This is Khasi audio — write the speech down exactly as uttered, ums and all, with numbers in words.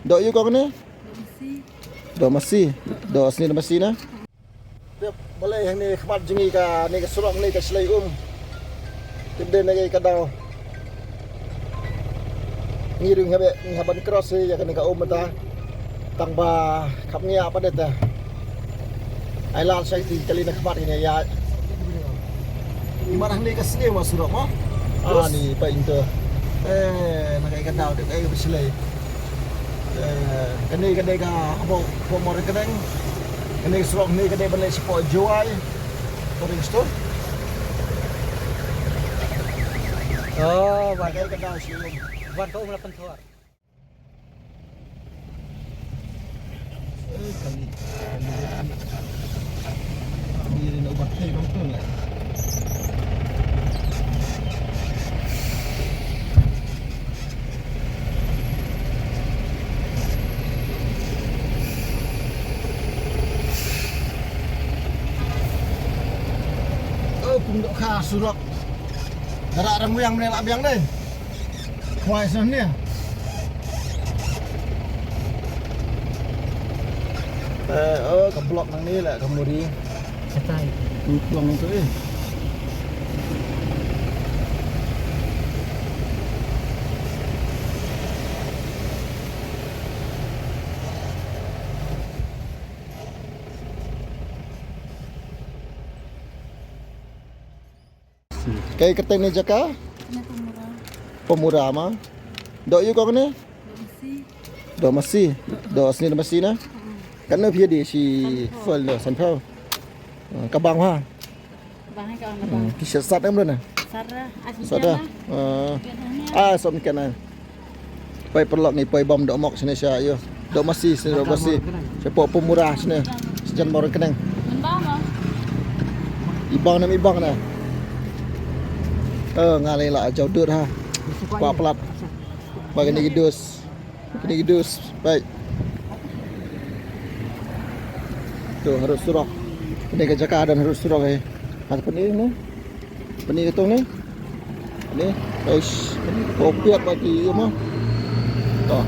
Doh ïa kong ne? Doh masi. Doh sni doh masi na. Tip balei hangne khmat jong ngi kane ka surok ne ka shlei um. Tip de ne ka daw. Ngi ruh ngi hap ban cross ïa kane ka um ta. Tang ba khap ngi ap de ta. Ai lal sai ti kali na khmat ïa. Imat hangne ka sniew ma surok ma. Ah ni pa into. Eh na ka daw de ka shlei. Eh, kane ka dei ka hapoh, hapoh Mawryngkneng. Kane ka surok ne ka dei ban leit shapoh Jowai. Ka dei ka store. Oh, wan ka dei ka daw shi um. Wan ka um la pynthor. Eh, kali, kali. Kali ri na ubat thei bang tu na. Oh, pung dohkha surok. Dara ram wiang mene la biang dei. Khwai sah ne. Eh, oh, ka block nang ni la ka muri. Katai. Block nang tu eh. Kai kyrteng ne jaka? Kane Pamura. Pamura ma. Doh ïa kong ne? Doh masi. Doh masi. Doh sni doh masi na. Kan no phi di shi fol no san pau. Ka bang ha. Bang ha ka bang. Ki sat sat em na. Sara. Sada. Ah, som kan na. Poi paralok ngi poi bam doh mok shane sha ïoh. Doh masi shane doh masi. Shapoh Pamura shane. Shajan Mawryngkneng. Ibang nam ibang na. Eh nga lei la jaw dur ha. Kwah palat. Ba kine ki dus. Kine ki dus. Bai. Tu harud surok. Kine ka jaka don harud surok eh. Hat pynïoh ne. Pynïoh katong ne. Ni, guys, kopiat bagi ïa mo. To.